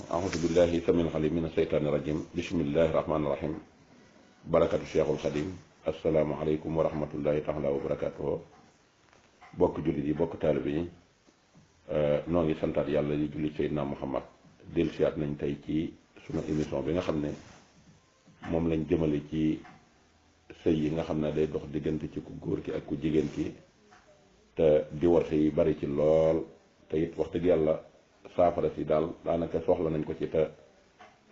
أعوذ بالله السميع العليم من الشيطان الرجيم بسم الله الرحمن الرحيم barakatu Cheikhul Khadim asalaamaaleykum wa rahmatullahi taala wa barakatuhu bokk jullit yi bokk taalibe yi noo ngi santaat yàlla di julli Seydina Muhammad dellusiwaat nañ tey ci sunu émission bi nga xam ne moom lañ jëmale ci sëy yi nga xam ne day dox diggante ci ku góor ki ak ku jigéen ki te divorce yi bari ci lool te it wax dëgg yàlla saafara si daal daanaka soxla nañ ko ci te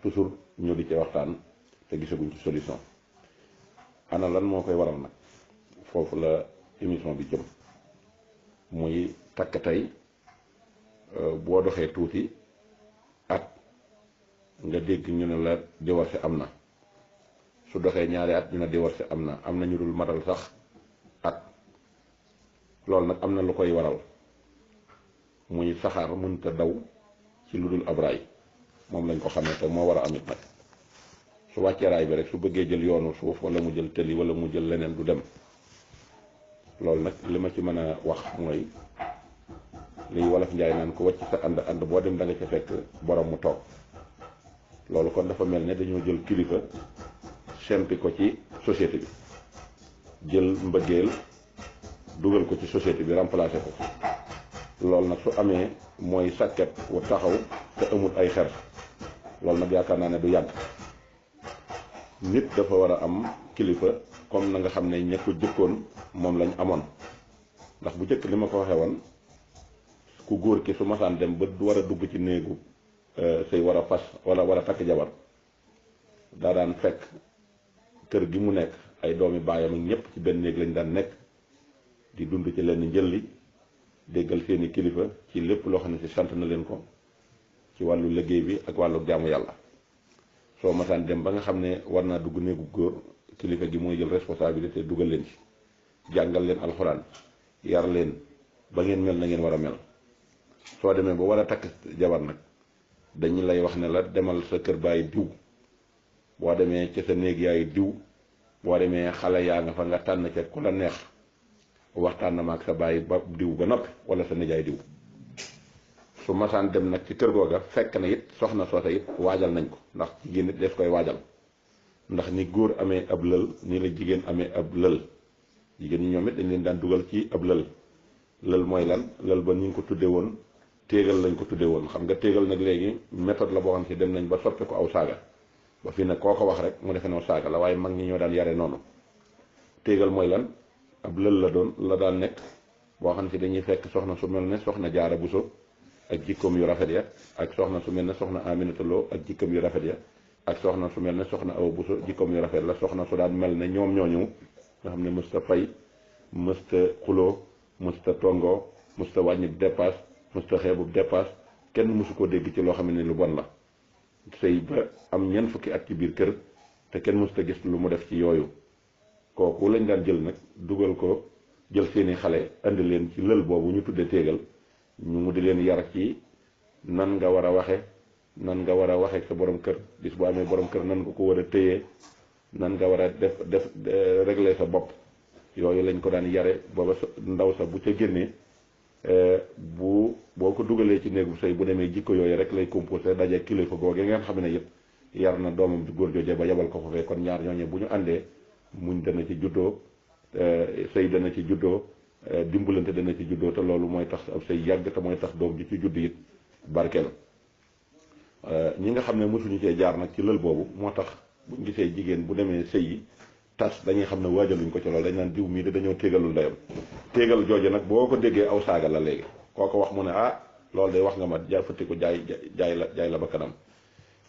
toujours ñu di ci waxtaan te gisaguñ ci solution. ana lan moo koy waral nag foofu la émission bi jëm muy takk tey boo doxee tuuti at nga dégg ñu ne la divorce am na su doxee ñaari at ñu ne divorce am na ñu dul matal sax at loolu nag am na lu koy waral muy saxaar mënta daw ci lu dul ab raay moom lañ ko xamee te moo war a amit nag su wàccee raay bi rek su bëggee jël yoonu suuf wala mu jël tëli wala mu jël leneen du dem loolu nag li ma ci mën a wax mooy liy wolof njaay naan ko wàcc sa ànd boo dem da nga ca fekk borom mu toog loolu kon dafa mel ne dañoo jël kilifa sempi ko ci société bi jël mbëggeel dugal ko ci société bi remplacé ko loolu nag su amee mooy sàkket wu taxaw te amul ay xer loolu nag yaakaar naa ne du yàgg nit dafa war a am kilifa comme na nga xam ne ña ko jëkkoon moom lañ amoon ndax bu jëkk li ma ko waxee woon ku góor ki su masaan dem ba war a dugg ci néegu sëy war a fas wala war a takk jabar daa daan fekk kër gi mu nekk ay doomi baayam ak ñëpp ci benn néeg lañ daan nekk di dund ci leen njëlli déggal seeni kilifa ci lépp loo xam ne si sant na leen ko ci wàllu liggéey bi ak wàllu jaamu yàlla soo masaan dem ba nga xam ne war naa dugg néegu góor kilifa gi mooy jël responsabilité dugal leen ci jàngal leen alxuraan yar leen ba ngeen mel na ngeen war a mel soo demee ba war a takk jabar nag dañu lay wax ne la demal sa kër baay diw boo demee ca sa néeg yaay diw boo demee xale yaa nga fa nga tànn ca ku la neex waxtaan na ma ak sa baay ba diw ba noppi wala sa nijaay diw su masaan dem nag ci kër googa fekk na it soxna soota it waajal nañ ko ndax jigéen it def koy waajal ndax ni góor amee ab lël ni la jigéen amee ab lël jigéen ñi ñoom it dañ leen daan dugal ci ab lël mooy lan lël ba ñu ngi ko tudde woon téegal lañ ko tudde woon xam nga téegal nag léegi méthode la boo xam si dem nañ ba soppe ko aw saaga ba fi ne koo ko wax rek mu defe noo saaga la waaye mag ñi ñoo daan yare noonu téegal mooy lan ab lël la daan nekk boo xam si dañuy fekk soxna su mel ne soxna Jaara Buso ak jikkoom yu rafet ya ak soxna su mel ne soxna Aminata Lo ak jikkoom yu rafet ya ak soxna su mel ne soxna Awa Buso jikkoom yu rafet la soxna su daan mel ne ñoom ñooñu nga xam ne mësta fay mësta xuloo mësta tongoo mësta wàññi dépasse mësta xeebu dépasse kenn mësu ko dégg ci loo xam ne lu bon la sëy ba am ñeent fukki at ci biir kër te kenn mësta gis lu mu def ci yooyu kooku lañ daan jël nag dugal ko jël seeni xale andi leen ci lël boobu ñu tuddee téegal ñu mu di leen yar ci nan nga war a waxe nan nga war a waxe sa borom kër bis bu amee borom kër nan nga ko war a téye nan nga war a def régler sa bopp yooyu lañ ko daan yare booba ndaw sa bu ca génnee boo ko dugalee ci néegu sëy bu demee jikko yooyu rek lay composé daje kilifa googe ngeen xam ne yëpp yar na doomam di góor jooje ba yebal ko foofee kon ñaar ñooñe bu ñu àndee muñ dana ci juddoo sëy dana ci juddoo dimbalante dana ci juddoo te loolu mooy tax ab sëy yàgg te mooy tax doom ji ci judd it barkeel ñi nga xam ne mosuñu cee jaar nag ci lël boobu moo tax buñ gisee jigéen bu demee sëy yi tas dañuy xam ne waajaluñ ko ci loolu dañ naan diw mii de dañoo téegalul ndeyam téegal jooju nag boo ko déggee aw saaga la léegi koo ko wax mu ne ah loolu day wax nga ma jaay fëtti ko jaay la ba kanam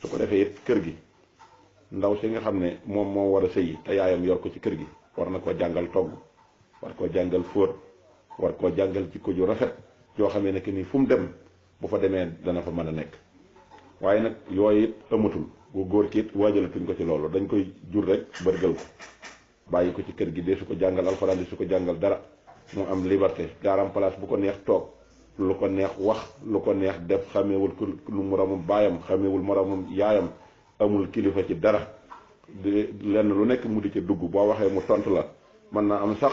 su ko defee it kër gi ndaw si nga xam ne moom moo war a sëyi te yaayam yor ko ci kër gi war na ko jàngal togg war koo jàngal fóot war koo jàngal jikko ju rafet yoo xamee ne que ni fu mu dem bu fa demee dana fa mën a nekk waaye nag yooyu it amatul bu góor ki it waajalatuñ ko ci loolu dañ koy jur rek bërgal ko bàyyi ko ci kër gi de su ko jàngal alxuraan di su ko jàngal dara mu am liberté gaaram place bu ko neex toog lu ko neex wax lu ko neex def xameewul lu moromam baayam xameewul moromam yaayam amul kilifa ci dara lenn lu nekk mu di ci dugg boo waxee mu tontu la mën naa am sax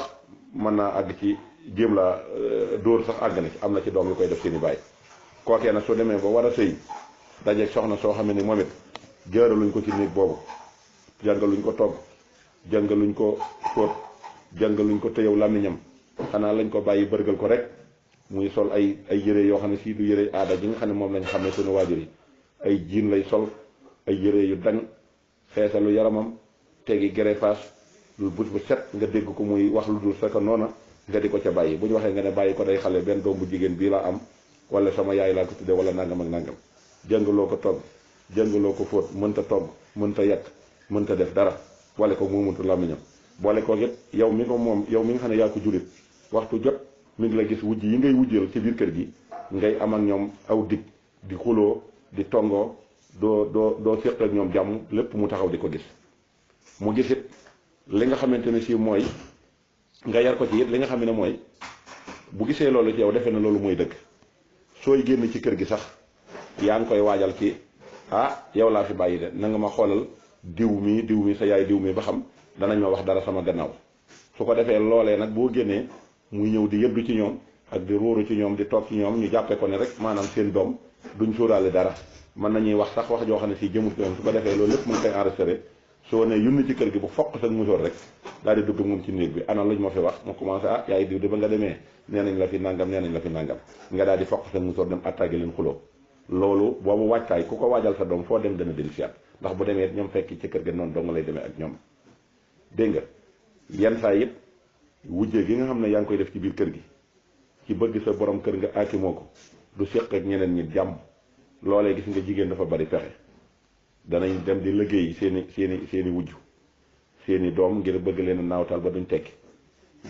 mën naa àgg ci jéem la dóor sax àgg na ci am na ci doom yu koy def seeni baay kookee nag soo demee ba war a sëy dajeeg soxna soo xam ne ni moom it jaaraluñ ko ci néeg boobu jàngaluñ ko togg jàngaluñ ko fóot jàngaluñ ko tëyew làmmiñam xanaa lañ ko bàyyi bërgal ko rek muy sol ay yére yoo xam ne sii du yére aada ji nga xam ne moom lañ xam ne suñu waajur yi ay jiin lay sol ay yére yu dañ xeesalu yaramam tegi greffage lu bés bu set nga dégg ko muy wax lu dul sa ko noona nga di ko ca bàyyi bu ñu waxee nga ne bàyyi ko day xale benn doom bu jigéen bii laa am wala sama yaay laa ko tuddee wala nangam ak nangam jàngaloo ko togg jàngaloo ko fóot mënta togg mënta yekk mënta def dara boole ko muumuntu làmmiñam boole ko it yow mi ko moom yow mi nga xam ne yaa ko jurit waxtu jot mi ngi la gis wujj yi ngay wujjal ci biir kër gi ngay am ak ñoom aw dig di xuloo di tongoo doo séq ak ñoom jàmm lépp mu taxaw di ko gis mu gis it li nga xamante ne si mooy nga yar ko ci it li nga xam ne mooy bu gisee loolu ci yow defe na loolu mooy dëgg sooy génn ci kër gi sax yaa ngi koy waajal ci yow laa fi bàyyi de na nga ma xoolal diw mi sa yaay diw mi ba xam danañ ma wax dara sama gannaaw su ko defee loolee nag boo génnee muy ñëw di yëddu ci ñoom ak di ruuru ci ñoom di toog ci ñoom ñu jàppee ko ne rek maanaam seen doom duñ sóoraale dara mën nañuy wax sax wax joo xam ne si jëmul ci ñoom su ko defee loolu lépp mën koy enregistré soo ne yunn ci kër gi bu foq sa musóor rek daal di dugg moom ci néeg bi ana luñ ma fi wax mu commencé yaay diw di ba nga demee nee nañ la fi nangam nga daal di foq sa musóor dem attaqué leen xuloo loolu boobu waajtaay ku ko waajal sa doom foo dem dana dellusiwaat ndax bu demee ñoom fekk ci kër ga noonu dong lay demee ak ñoom dégg nga yenn saa yëpp wujje gi nga xam ne yaa ngi koy def ci biir kër gi ci bëgg sa borom kër nga aakimoo ko du séq ak ñeneen ñi jàmm loolee gis nga jigéen dafa bari pexe danañ dem di liggéey seeni wujj seeni doom ngir bëgg leen a naawtal ba duñ tekki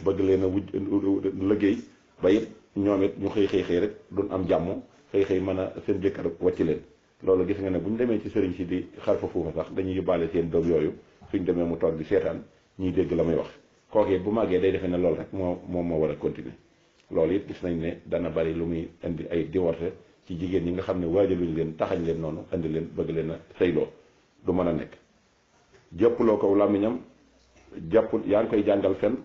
bëgg leen a wujj liggéey ba it ñoom it ñu xëy rek duñ am jàmm xëy mën a seen jëkkër wàcc leen loolu gis nga ne bu ñu demee ci sëriñ si di xarfa fuufa sax dañuy yóbbaale seen doom yooyu suñ demee mu toog di seetaan ñuy dégg la muy wax kooku it bu màggee day defee ne loolu rek moo war a continuer loolu it gis nañ ne dana bari lu muy indi ay divorce ci jigéen ñi nga xam ne waajaluñ leen taxañ leen noonu indi leen bëgg leen a sëyloo du mën a nekk jàppuloo ko làmmiñam yaa ngi koy jàngal fen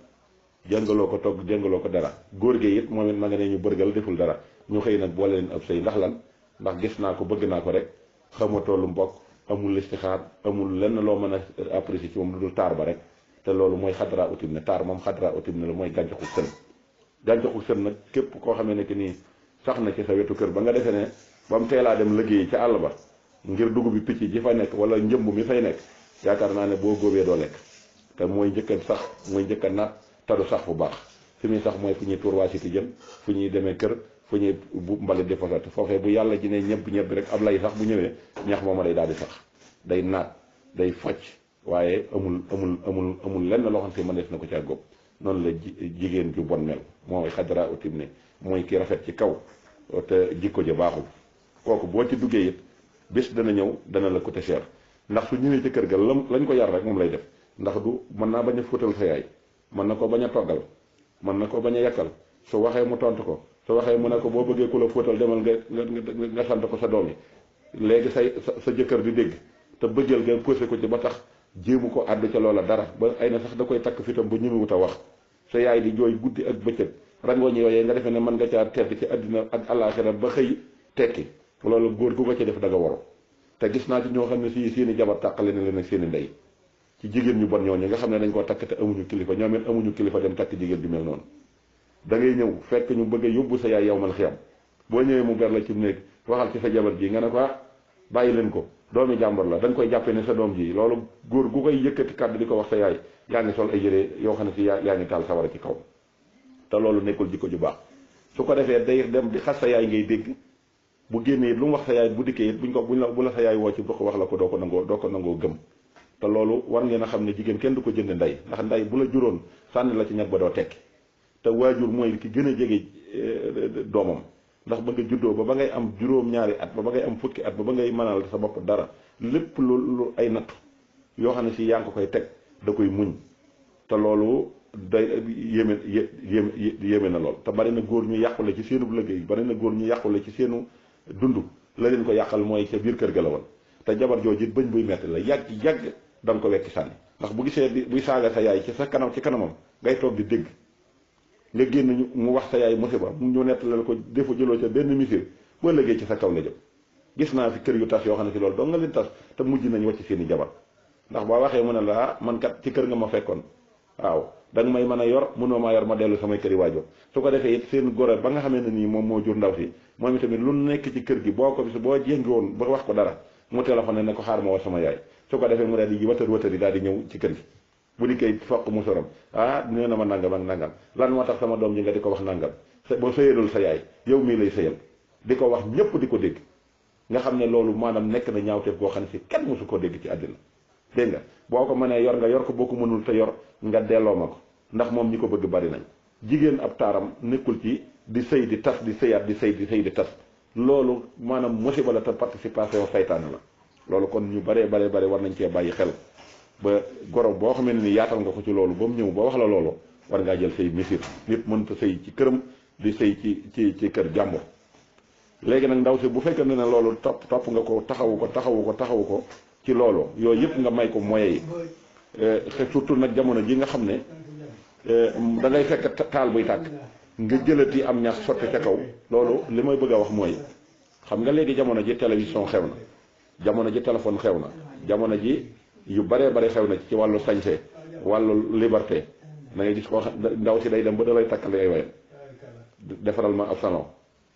jàngaloo ko togg jàngaloo ko dara góor gi it moom it ma nga ne ñu bërgal deful dara ñu xëy nag boole leen ab sëy ndax lan ndax gis naa ko bëgg naa ko rek xamatoo lu mbokk amul listixaar amul lenn loo mën a apprécier ci moom lu dul taar ba rek te loolu mooy xadra utib ne taar moom xadra utib ne la mooy gàncaxu sën nag képp koo xamee ne que nii sax na ci sa wetu kër ba nga defee ne ba mu teelaa dem liggéey ca àll ba ngir dugub bi picc ji fa nekk wala njëmb mi fay nekk yaakaar naa ne boo góobee doo lekk te mooy njëkka sax mooy njëkka naat te du sax bu baax fi muy sax mooy fu ñuy tuur waa siti jëm fu ñuy demee kër fu ñuy bu mbalit di fasat foofee bu yàlla ji ne ñëpp rek ab lay sax bu ñëwee ñax mooma day daal di sax day naat day focc waaye amul lenn loo xam si mënees na ko ca góob noonu la jigéen ju bon mel mooy xadra utim ne mooy ki rafet ci kaw te jikko ja baaxul kooku boo ci duggee it bés dana ñëw dana la coûter cher ndax su ñëwee ci kër ga lañ ko yar rek moom lay def ndax du mën naa bañ a fóotal sa yaay mën na ko bañ a toggal mën na ko bañ a yakkal su waxee mu tontu ko su waxee mu ne ko boo bëggee ku la fóotal demal nga sant ko sa doom yi léegi sa jëkkër di dégg te bëggeel nga posé ko ci ba tax jéemu ko àddu ca loola dara ba ay na sax da koy takk fitam ba ñëmewut a wax sa yaay di jooy guddi ak bëccëg rangooñ yooyee nga defee ne mën nga caa tedd ci àddina ak àllaaxira ba xëy tekki loolu góor gu ko ci def da nga waro te gis naa ci ñoo xam ne si seeni jabar tàqale na leen ak seeni ndey ci jigéen ñu bon ñooñu nga xam ne dañ koo takk te amuñu kilifa ñoom it amuñu kilifa dem takk jigéen ju mel noonu da ngay ñëw fekk ñu bëgg a yóbbu sa yaay yow mal xiyam boo ñëwee mu ber la ci néeg waxal ci sa jabar ji nga ne ko bàyyi leen ko doomi jàmbur la dañ koy jàppee ne sa doom ji loolu góor gu koy yëkkati kàddu di ko wax sa yaay yaa ngi sol ay yére yoo xam ne si yaa ngi taal sawara ci kaw te loolu nekkul jikko ju baax su ko defee day dem di xas sa yaay ngay dégg bu génnee lu mu wax sa yaay bu dikkee it bu la sa yaay woo ci bu ko wax la ko doo ko nangoo gëm te loolu war ngeen a xam ne jigéen kenn du ko jënd ndey ndax ndey bu la juróon sànni la ci ñag ba doo tekki te waajur mooy ki gën a jege doomam ndax ba nga juddoo ba ngay am juróom-ñaari at ba ngay am fukki at ba ngay mënal sa bopp dara lépp lu ay natt yoo xam ne si yaa ngi ko koy teg da koy muñ te loolu day yéeme na lool te bari na góor ñu yàqule ci seenu liggéey bari na góor ñu yàqule ci seenu dund la leen ko yàqal mooy ca biir kër ga la woon te jabar jooju it bëñ buy metti la yàgg da nga ko wekki sànni ndax bu gisee buy saaga sa yaay ci sa kanam ci kanamam ngay toog di dégg nga génn mu wax sa yaay musiba mu ñu nettalal ko defu jëloo ca benn misir boo liggéey ci sa kaw la jëm gis naa fi kër yu tas yoo xam ne ci loolu doo nga leen tas te mujj nañ wàcc seen i jabar ndax boo waxee mu ne la man kat ci kër nga ma fekkoon waaw da nga may mën a yor mënoo maa yor ma dellu samay këri waajur su ko defee it seen góor ba nga xamee ne nii moom moo jur ndaw si moom itamit lu nekk ci kër gi boo ko bis boo jéngi woon ba wax ko dara mu téléphoné ne ko xaar ma war sama yaay su ko defee mu daal di wëtër yi daal di ñëw ci kër gi bu di koy foq musoram nee na ma nangam ak nangam lan moo tax sama doom ji nga di ko wax nangam boo sëyalul sa yaay yow mii lay sëyal di ko wax ñëpp di ko dégg nga xam ne loolu maanaam nekk na ñaawteef boo xam ne si kenn mosu ko dégg ci àddina dégg nga boo ko mënee yor nga yor ko boo ko mënul te yor nga delloo ma ko ndax moom ñi ko bëgg bari nañ jigéen ab taaram nekkul ci di sëy di tas di sëyaat di sëy di tas loolu maanaam musiba la te participation saytaane la loolu kon ñu baree war nañ cee bàyyi xel ba goro boo xamee ne ni yaatal nga ko ci loolu ba mu ñëw ba wax la loolu war ngaa jël say mesure nit mënta sëy ci këram di sëy ci kër jàmbur léegi nag ndaw si bu fekkee ne loolu topp nga ko taxawu ko ci loolu yooyu yëpp nga may ko moyens yi surtout nag jamono ji nga xam ne da ngay fekk taal buy tàkk nga jëlati am ñax sotti ca kaw loolu li may bëgg a wax mooy xam nga léegi jamono ji télévision xew na jamono ji téléphone xew na jamono ji yu baree xew na ci wàllu sañse wàllu liberté da ngay gis koo xam ndaw si day dem ba da lay takkal ay wayam defaral ma ab salon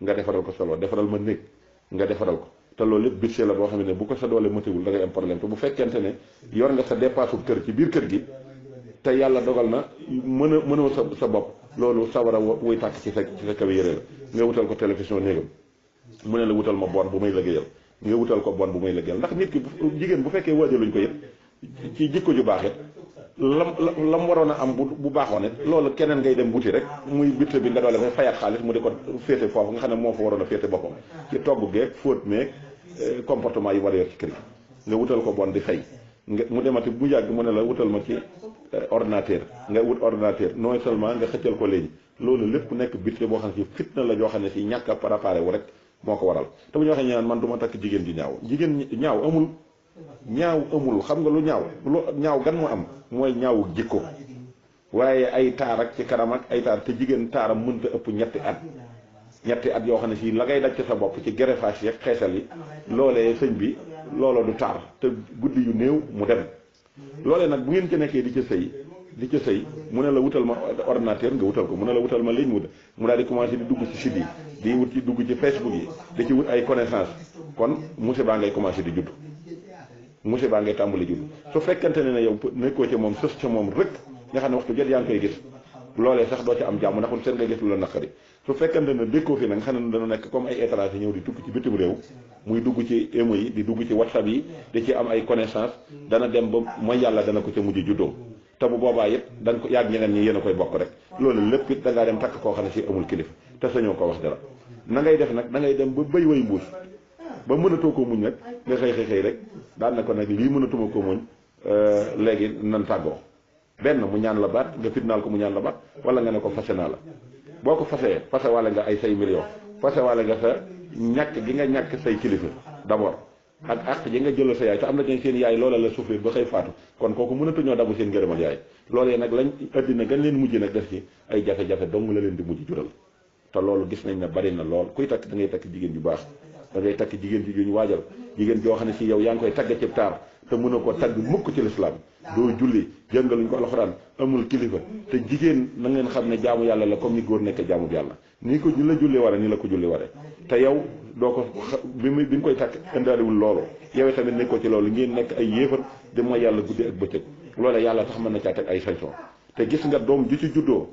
nga defaral ko salon defaral ma néeg nga defaral ko te loolu lépp budget la boo xam ne bu ko sa doole matiwul da ngay am problème te bu fekkente ne yor nga sa dépasse kër ci biir kër gi te yàlla dogal na mënoo sa bopp loolu sawara wuy tàkk ci sa kaw yére la nga wutal ko télévision néegam mu ne la wutal ma bon bu may liggéeyal nga wutal ko bon bu may liggéeyal ndax nit ki jigéen bu fekkee waajaluñ ko yëpp ci jikko ju baax it lam waroon a am bu baaxoon it loolu keneen ngay dem wuti rek muy bitte bi nga doole fa fayaat xaalis mu di ko féete foofu nga xam ne moo fa waroon a féete boppam ci togg geeg fóot meeg comportement yi war a yor ci kër gi nga wutal ko bon di fay mu demati bu yàgg mu ne la wutal ma ci ordinateur nga wut ordinateur non seulement nga xëccal ko léegi loolu lépp nekk bitte boo xam ne si fitna la joo xam ne si ñàkk a préparé wu rek moo ko waral te bu ñu waxee ñu naan man du ma takk jigéen ji ñaaw jigéen ñaaw amul xam nga lu ñaaw gan moo am mooy ñaawu jikko waaye ay taar ak ci kanam ak ay taar te jigéen taaram mënta ëpp ñetti at yoo xam ne si la ngay daj ci sa bopp ci greffage yeeg xeesal yi loolee sëñ bi looloo du taar te guddi yu néew mu dem loolee nag bu ngeen ci nekkee di ca sëy mu ne la wutal ma ordinateur nga wutal ko mu ne la wutal ma ligne mu daal di commencé di dugg ci site yi di dugg ci Facebook yi di ci wut ay connaissance kon musiba ngay commencé di judd musiba ngay tàmbali judd su fekkante ne yow nekkoo ci moom sës ca moom rek nga xam ne waxtu jot yaa ngi koy gis loolee sax doo ci am jàmm ndax seen nga gis lu la naqari su fekkante ne dékkoo fi nag nga xam ne dana nekk comme ay étranger ñëw di tukki ci bitim réew muy dugg ci émo yi di dugg ci WhatsApp yi di ci am ay connaissance dana dem ba mooy yàlla dana ko ca mujj juddoo te bu boobaa it danga ko yàgg ñeneen ñi yéen a koy bokk rek loolu lépp it da ngaa dem takk koo xam ne si amul kilifa te sañoo ko wax dara na ngay def nag da ngay dem ba bëy way mbuus ba mënatoo ko muñ nag nga xëy rek daan na ko nag lii mënatuma ko muñ léegi nan tàggoo benn mu ñaan la baat nga fitnaal ko mu ñaan la baat wala nga ne ko fase naa la boo ko fase wala nga ay say millions fase wala nga sa ñàkk gi nga ñàkk say kilifa d'abord ak àq ji nga jëlal sa yaay te am na seen yaay loola la souffrir ba xëy faatu kon kooku mënatuñoo dabu seen ngërëmal yaay loolee nag lañ addina gën leen mujj nag def ci ay jafe-jafe dong la leen di mujj jural te loolu gis nañ ne bari na lool kuy takk da ngay takk jigéen ju baax da ngay takk jigéen ji ñu waajal jigéen joo xam ne si yow yaa ngi koy tagg ci taar te mënoo ko tagg mukk ci lislaam doo julli jàngaluñ ko alxuraan amul kilifa te jigéen na ngeen xam ne jaamu yàlla la comme ni góor nekk jaamu yàlla nii ko la julli ware nii la ko julli ware te yow doo ko bi nga koy takk indaaliwul loolu yow tamit nekkoo ci loolu ngeen nekk ay yéefar di mooy yàlla guddi ak bëccëg loolee yàlla tax mën na caa teg ay sanction te gis nga doom ju ci juddoo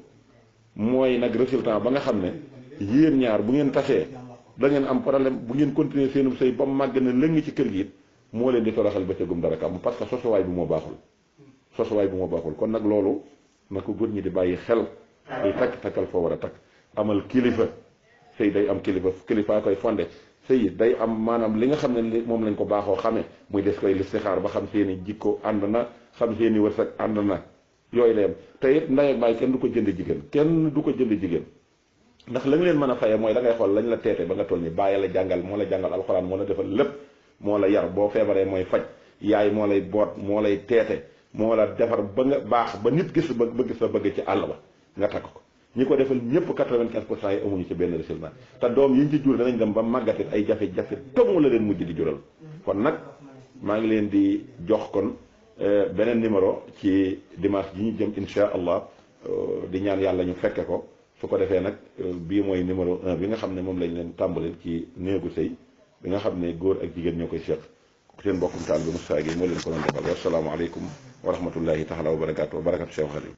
mooy nag résultat ba nga xam ne yéen ñaar bu ngeen tasee da ngeen am problème bu ngeen continuer seenum sëy ba màgg na lëng ci kër gi it moo leen di toroxal bëccëgum dara kam parce que sosuwaay bi moo baaxul kon nag loolu na ko góor ñi di bàyyi xel ay takkal foo war a takk amal kilifa sëy day am kilifaa koy fondé sëy day am maanaam li nga xam ne moom lañ ko baaxoo xamee muy des koy listixaar ba xam seeni jikko ànd na xam seeni wërsëg ànd na yooyu layam te it ndey ak baay kenn du ko jënd jigéen ndax la nga leen mën a faye mooy da ngay xool lañ la teete ba nga toll ni bàyyi la jàngal moo la jàngal alxuraan moo la defal lépp moo la yar boo feebaree mooy faj yaay moo lay boot moo lay teete moo la defar ba nga baax ba nit gis ba gis la bëgg ci àll ba nga takk ko ñi ko defal ñëpp 95% yi amuñu ci benn résultat te doom yi ñu ci jur danañ dem ba màggatit ay jafe-jafe tomu la leen mujj di jural kon nag maa ngi leen di jox kon beneen numéro ci dimanche ji ñu jëm insha allah di ñaan yàlla ñu fekke ko su ko defee nag bii mooy numéro 1 bi nga xam ne moom lañ leen tàmbaleel ci néegu sëy bi nga xam ne góor ak jigéen ñoo koy seq seen mbokkum taal bi Moustapha Guèye moo leen ko doon defal wassalaamu aleykum wa rahmatullahi taala wa barakatu Cheikh Khadim